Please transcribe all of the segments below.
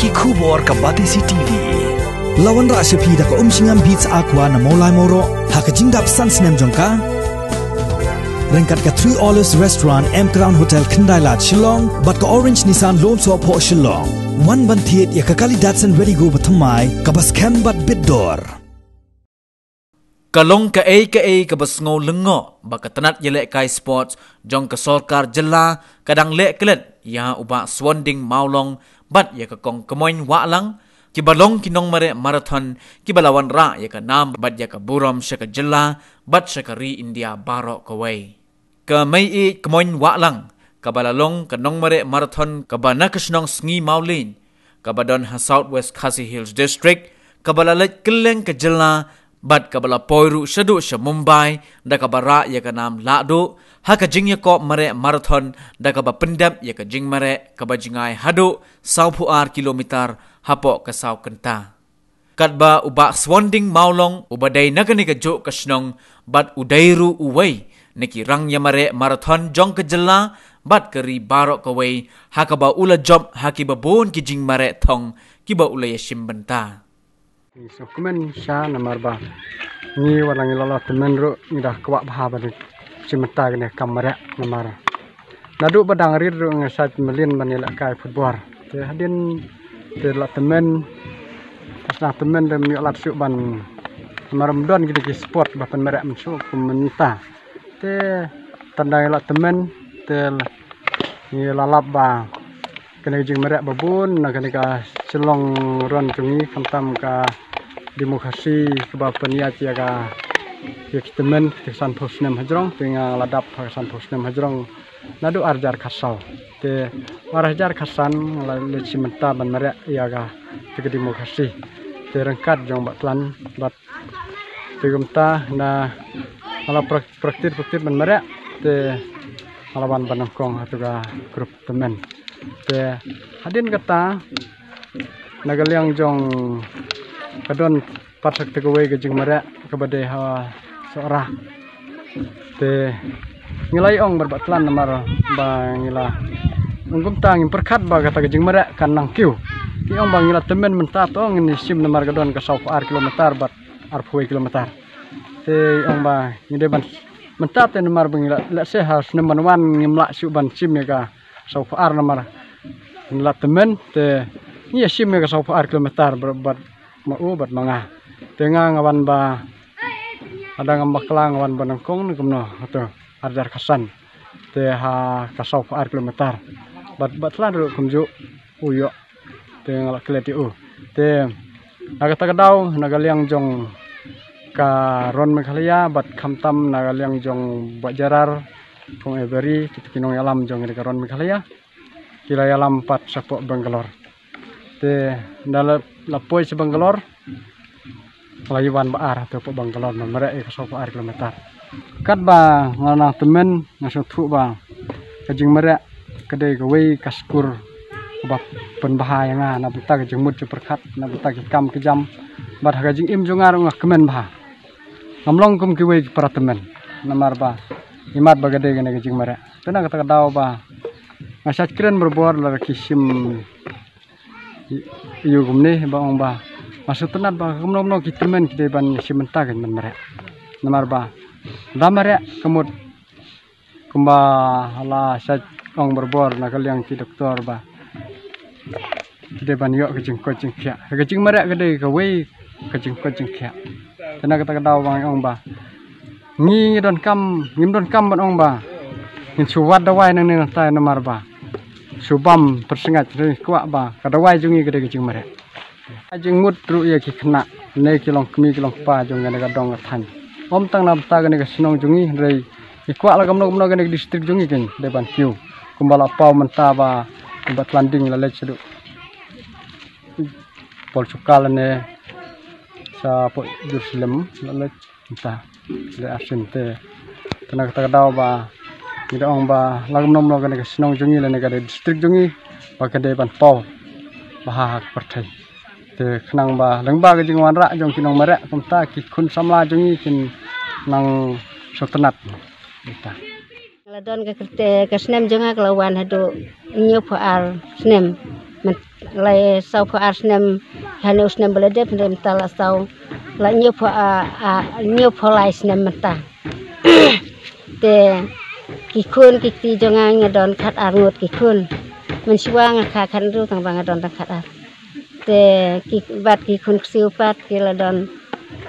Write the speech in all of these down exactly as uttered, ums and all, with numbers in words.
Ki khubor ka Batesi T V. La wanrah sha phi da ka Umshngam Beats Aqua na Mawlai Mawroh ha ka jingdap san snem jong ka. Ryngkat ka Three Olives Restaurant, M Crown Hotel, Khyndai Lad, Shillong, bad ka Orange Nissan Lone Sohphoh, Shillong. Wan ban thied ïa ka kali Datsun Redi-GO ba thymmai, kaba skhem bad bit dor. Ka long kaei kaei kaba sngew lyngngoh ba ka tnat ïalehkai sports jong ka sorkar jylla ka dang leh klet ïa u Bah Swanding Mawlong bad ïa ka Kong Kmoin Wahlang, kiba long ki nongmareh marathon kiba la wanrah ïa ka nam bad ïa ka burom sha ka jylla bad sha ka ri India baroh kawei. Ka Meiieid Kmoin Wahlang, kaba la long ka nongmareh marathon kaba na ka shnong Sngi Mawlin, kaba don ha South West Khasi Hills District, kaba la leit kylleng ka jylla bad kaba la poi ruh shaduh sha Mumbai da kaba rah ïa ka nam lahduh ha ka jingïakop mareh marathon, da kaba pyndep ïa ka jingmareh kaba jngai haduh sawphew ar kilometer hapoh ka saw kynta. Katba u Bah Swanding Mawlong, uba dei na kane kajuh ka shnong bad u dei ruh uwei na ki rangïamareh marathon jong ka jylla bad ka ri baroh kawei, ha kaba u la jop ha kiba bun ki jingmareh thong kiba u la ïashim bynta. Ngi sngewkmen sha namar ba ngi, wat la ngi la lah tymmen ruh, ngi da kwah bha ban shim bynta kane ka kam mareh namar naduh ba dang rit ruh nga shait mlien ban ïalehkai football. Te hadien te lah tymmen, te sdang tymmen te ym ïoh lad shuh ban, namar ym don kine ki sport ba pynmareh mynshuh kum mynta. Te tang da ngi lah tymmen te ngi la lap ba kane ka jingmareh ba bun na kane ka Shillong Run jong ngi, khamtam ka Democracy kaba pynïaid ïa ka, ïa ki tymmen ki sanphew snem hajrong, te nga la dap ha ka sanphew snem hajrong naduh ar hajar khatsaw. Te ar hajar khatsan nga la leit shim bynta ban mareh ïa ka, te ka Democracy. Te ryngkat jong Bah Tlan bad te kumta na nga la prak-, praktis praktis ban mareh, te nga la wan ban nyngkong ha tu ka group tymmen. Te hadien kata na ka liang jong ka don pat sa kawei ka jingmareh kaba dei ha Sohra. Te ngi la ïa ong bad Bah Tlan namar ba ngi la ong kumta, ngim pyrkhat ba kata ka jingmareh kan nang kiew. Ngi ong ba ngi la tymmen mynta to ngin shim namar ka don ka sawphew ar kilometer bad arphew kilometer. Te ong ba ngi dei ban mynta te namar ba ngi la, lehse ha snem ban wan ngim lah shuh ban shim ïa ka sawphew ar namar ngi la tymmen, te ngi ïa shim ïa ka sawphew ar kilometer bad, bad ma u bad ma nga. Te nga nga wan ba hadang ngam bakla nga wan ba nyngkong ne kumno, hato ar hajar khatsan. Te ha ka sawphew ar kilometer bad, bad Bah Tlan ruh kumjuh u ïoh. Te nga la klet ïa u. Te na kata ka daw na ka liang jong ka Run Meghalaya bad khamtam na ka liang jong Bah Jerar, Kong Avery, kita ki nongïalam jong ka Run Meghalaya ki la ïalam pat shapoh Bangalore. Te nda la, la poi sha Bangalore, la ïa wan ba ar hato hapoh Bangalore ban mareh ïa ka sawphew ar kilometer. Katba nga nang tymmen nga sngewthuh ba ka jingmareh ka dei kawei ka skur kaba pynbha ïa nga na bynta ka jingmut jingpyrkhat, na bynta ki kam ki jam, bad ha ka jingim jong nga ruh nga kmen bha. Ngam long kum kiwei ki para tymmen namar ba imat ba ka dei kane ka jingmareh. Te na kata ka daw ba nga shait kren barabor lada ki shim ïa u kumne ba ong ba nga sngewtynnat ba kumno kumno ki tymmen ki dei ban shim bynta ka jingmareh. Namar ba da mareh ka mut kumba la shait ong barabor na ka liang ki doktor ba ki dei ban ïoh ka jingkoit jingkhiah. Ka jingmareh ka dei kawei ka jingkoit jingkhiah. Te na kata ka daw ba nga ong ba ngi ngi donkam, ngim donkam ban ong ba ngin shu wad dawai nangne nangtai namar ba shu bam pyrsngat, ngi kwah ba ka dawai jong ngi ka dei ka jingmareh. Ka jingmut ruh ïa ki khynnah ne ki longkmie ki longkpa jong kane ka dong ka thaiñ. Ym tang na bynta kane ka shnong jong ngi hynrei ngi kwah la kumno kumno kane ka district jong ngi kan dei ban kiew. Kumba la paw mynta ba, kumba Tlanding la leit shaduh Paul Sukal ne shapoh Jerusalem la leit mynta. Leh arsien te, te na kata ka daw ba ngi da ong ba la kumno kumno kane ka shnong jong ngi lane ka district jong ngi ba ka dei ban paw bha ha ka pyrthei. Te khnang ba lyngba ka jingwanrah jong ki nongmareh kumta ki khun samla jong ngi kin nang sngewtynnat. Kumta. La don ka kyrteng, ka snem jong nga ka la wan haduh hynñiewphew ar snem. Lai sawphew ar snem, hane u snem ba la dep, hynrei mynta la saw, la hynñiewphew, a, a, hynñiewphew lai snem mynta. Te ki khun ki kti jong nga, nga don khat ar ngut ki khun. Mynshuwa nga kha khat hynriew, tang ba nga don tang khat ar. Te ki, bad ki khun ksiew pat ki la don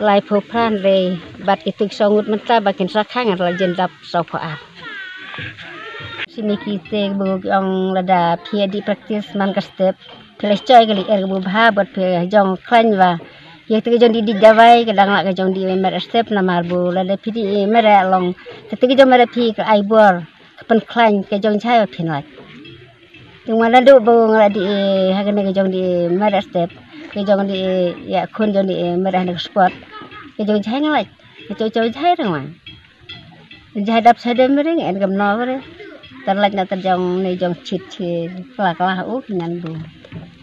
laiphew phra, hynrei bad ki tu ki saw ngut mynta ba kin sa kha, nga la jin dap sawphew ar. Shini ki te ba ki ong lada phi ïa dih practice man ka step, phi la choi ka lyer kaba bha bad phi jong khlaiñ ba ïa kata ka jong dih dih dawai ka dang lah ka jong dih mareh step, namar ba lada phi dih mareh long, kata ka jong mareh phi ka ai bor, ka pynkhlaiñ, ka jong jai ba phin lait. Te nga naduh ba nga la dih ha kane ka jong dih mareh step, ka jong dih ïa khun jong dih mareh na ka sport, ka jong jai nga lait, ka jong jai rang wan. Jai dap sa dem ring en kam no re. Tar lait na tar jong ne jong chit chit kla kla u nyan bu.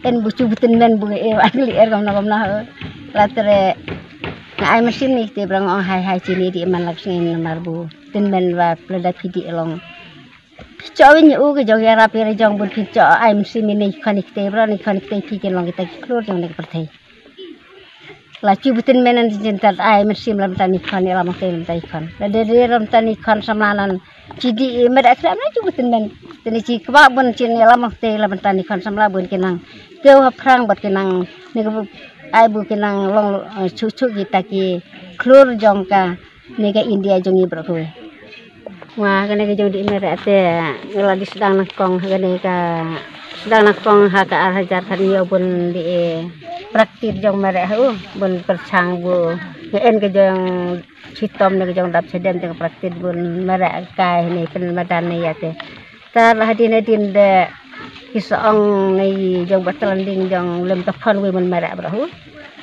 En bu chu bu tynmen bu e wa li er kam no kam no. La tre nga ai machine ni te brang ong hai hai chini di man lak sngin namar bu tynmen wa plada phi di long. Cho win u ke jong ya rapi re jong bun phi cho ai machine ni khon ni te bro ni khon ni te phi ken long kita ki klur jong ne ka pyrthei. La chu bu tynmen an jin tat ai mynsiem lam tani khon ïa lam te lam tai khon. La de de lam tani khon samla nan. Chi di i meda khlem na chu bu tynmen. Tani chi kba bun chin ïa lam te lam tani khon samla bun kinang. Keu ha phrang bad kinang. Ni ka bu ai bu kinang long, eh, chu chu kita ki klur jong ka. Ni ka India jong i bro kwe. Wa kane ka jong di mareh te nga la di sdang nangkong ha kane ka sdang nangkong ha ka ar hajar khat hynñiew bun di, eh, praktir jong mareh ha u bun pyrchang bu nga en ka jong chitom ne ka jong dap chadem te ka praktir bun mareh kai ne ken madan ne ïa te. Ta la hadien hadien de ki sa ong ne i jong ba tlanding jong lem ta phon wi mun mareh bro hu.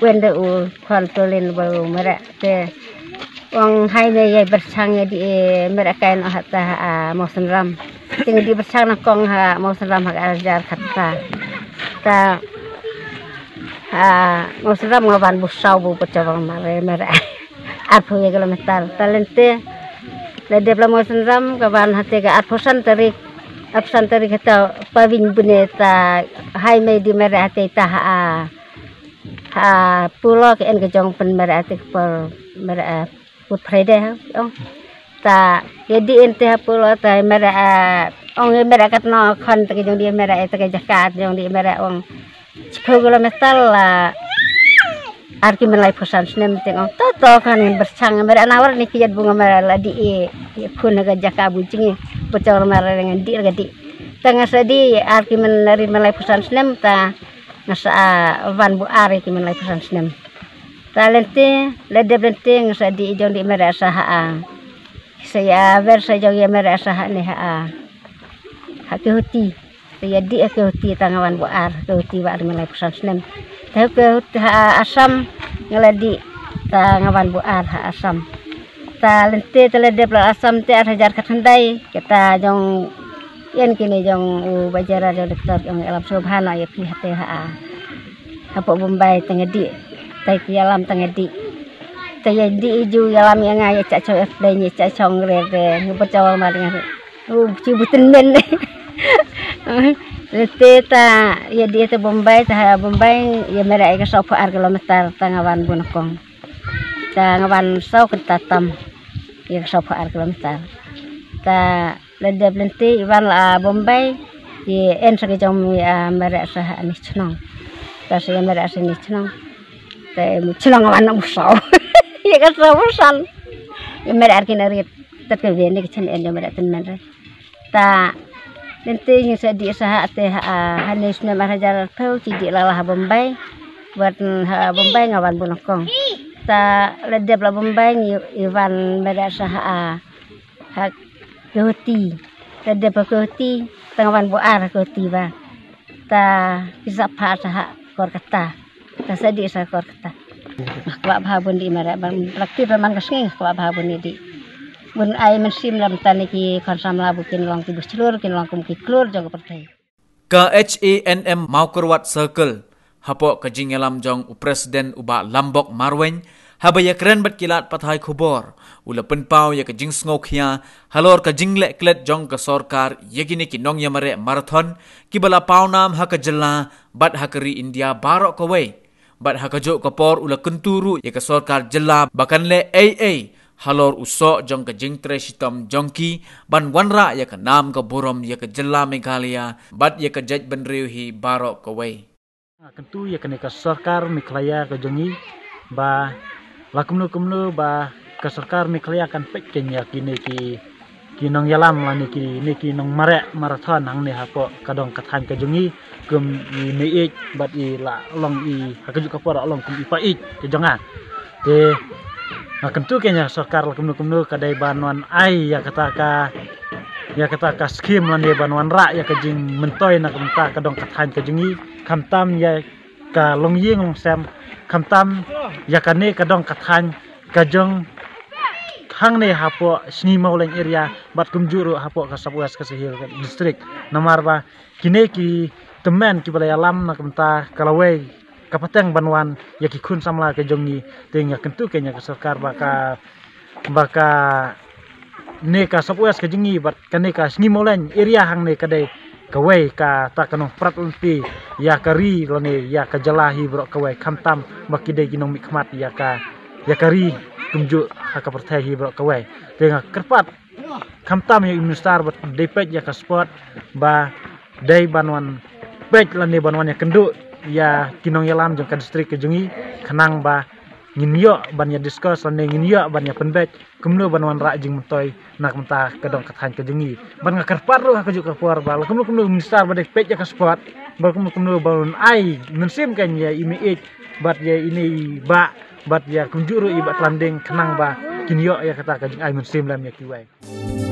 Wen de u phon tolin ba u mareh te. Ong hai me ye berchang ye di, eh, mereka no hata, ah, Mawsynram. Ting di berchang nangkong ha Mawsynram ha ka ar hajar khat ta. Ta, ah, Mawsynram nga wan bu saw bu pecawang mare mere. Arphew ye kilometer. Ta lente. La dep la Mawsynram ka wan hate ka arphew san tarik. Arphew san tarik hata pawing bune ta hai me di mere hate ta ha, ah, ha pulo ka en ka jong pen mere hate ka por mere, ah, Good Friday ha, ong. Ta, ye di ente ha pulo ta, mera, ah, ong, mera katno khon ta ka jong di mera, eh, ta ka jaka jong di mera, ong. Chiphew kilometer la, ar ki men laiphew san snem te, ong. To, to, kan berchang, mera nawar ni kiat bunga mera la di, eh, eh, phun ka jaka bu jingi, pecah mera dengan di, la di. Ta nga sa di, ar ki men ri men laiphew san snem, ta, nga sa, ah, wan bu ar ki men laiphew san snem. Ta lente, la dep lente, nga sa di jong di mera sa ha a. Sa ïa wer sa jong ïa mera sa ha ne ha a. Ha ke huti. Sa ïa di ha ke huti ta nga wan bu ar, ke huti ba ar men laiphew san snem. Ta ke huti ha Assam, nga la di ta nga wan bu ar ha Assam. Ta lente ta la dep la Assam te ar hajar khat khyndai, kita jong ïen kine jong u bajara jong doktor jong ïalam sobha no ïa phi hate ha a. Hapoh Bombay ta nga di, ta ki ïalam ta nga di. Ta ïa di ju ïalam ïa nga ïa cha chong es dei ïa cha chong re re ngi ba chong ma ding. U chi bu tynmen. Te ta ïa di ta Bombay ta ha Bombay ïa mera ïa ka sawphew ar kilometer ta nga wan bu nakong. Ta nga wan saw kynta tam ïa ka sawphew ar kilometer. Ta la dep lynti i wan la Bombay i en sa ka jong mi, ah, mera sa ha ni chnong. Ta sa ïa mera sa ni chnong. Ta mu chnong wan na musaw. Ïa ka sa musan. Ïa mera ar ki na rit. Tat ka wen ni ka chen en ïa mera tynmen re. Ta lynti ngi sa di sa ha te ha, ah, ha ni snem ar hajar arphew chi di la la ha Bombay. Wat ha Bombay nga wan bu nakong. Ta la dep la Bombay ngi i wan mera sa ha, ah, ha Guwahati. Ta dep ha Guwahati, ta nga wan bu ar ha Guwahati ba. Ta ki sa pha sa ha Kolkata. Ta sa di sa Kolkata. Nga kwah bha bun di mara ban prakti ban man ka sngi nga kwah bha bun di. Bun ai mynsiem lam tani ki khon samla bu kin long ki bu chlur, kin long kum ki klur jong ka pyrthei. Ka H A N M Mawkyrwat Circle, hapoh ka jingïalam jong u President u Bah Lambok Marwein, Haba ïakren bad ki lad pathai khubor, u la pynpaw ïa ka jingsngewkhia halor ka jingleh klet jong ka sorkar ïa kine ki nongïamareh marathon kiba la pawnam ha ka jylla bad ha ka ri India baroh kawei. Bad ha kajuh ka por u la kyntu ruh ïa ka sorkar jylla ba kan leh ei ei halor u soh jong ka jingtrei shitom jong ki ban wanrah ïa ka nam ka burom ïa ka jylla Meghalaya bad ïa ka jaitbynriew hi baroh kawei. Nga kyntu ïa kane ka sorkar Meghalaya ka jong ngi ba la kumno kumno ba ka sorkar Meghalaya kan peit keiñ ïa kine ki ki nongïalam lane kine ki nongmareh marathon hangne hapoh ka dong ka thaiñ ka jong ngi, kum i meiieid bad i la long i ha kajuh ka por la long kum i paieid ka jong nga. Te nga kyntu keiñ ïa ka sorkar la kumno kumno ka dei ban wan ai ïa kata ka ïa kata ka skim lane ban wanrah ïa ka jingmyntoi na ka bynta ka dong ka thaiñ ka jong ngi, khamtam ïa ka longïing longsem, khamtam ïa kane ka dong ka thaiñ ka jong hangne hapoh Sngi Mawleng area bad kumjuh ruh hapoh ka South West Khasi Hills District. Namar ba kine ki tymmen kiba la ïalam na ka bynta ka lawei ka pateng ban wan ïa ki khun samla ka jong ngi. Te nga kyntu keiñ ïa ka sorkar ba ka ba kane ka South West ka jong ngi bad kane ka Sngi Mawleng area hangne ka dei kawei kata ka nongprat lynti ïa ka ri lane ïa ka jylla hi baroh kawei, khamtam ba ki dei ki nongmihkhmat ïa ka ïa ka ri kumjuh ha ka pyrthei hi baroh kawei. Te nga kyrpad khamtam ïa i minister ba dei peit ïa ka sport ba dei ban wan peit lane ban wan ïakynduh ïa ki nongïalam jong ka district ka jong ngi, khnang ba ngin ïoh ban ïa discuss lane ngin ïoh ban ïa pynbeit kumno ban wanrah jingmyntoi na ka bynta ka dong ka thaiñ ka jong ngi. Bad nga kyrpad ruh ha kajuh ka por ba la kumno kumno u minister ba dei peit ïa ka sport, ba la kumno kumno ban ai mynsiem keiñ ïa i meiieid bad ïa ine i bah bad ïa kumjuh ruh i bah Tlanding, khnang ba kin ïoh ïa kata ka jingai mynsiem lem ïa kiwei.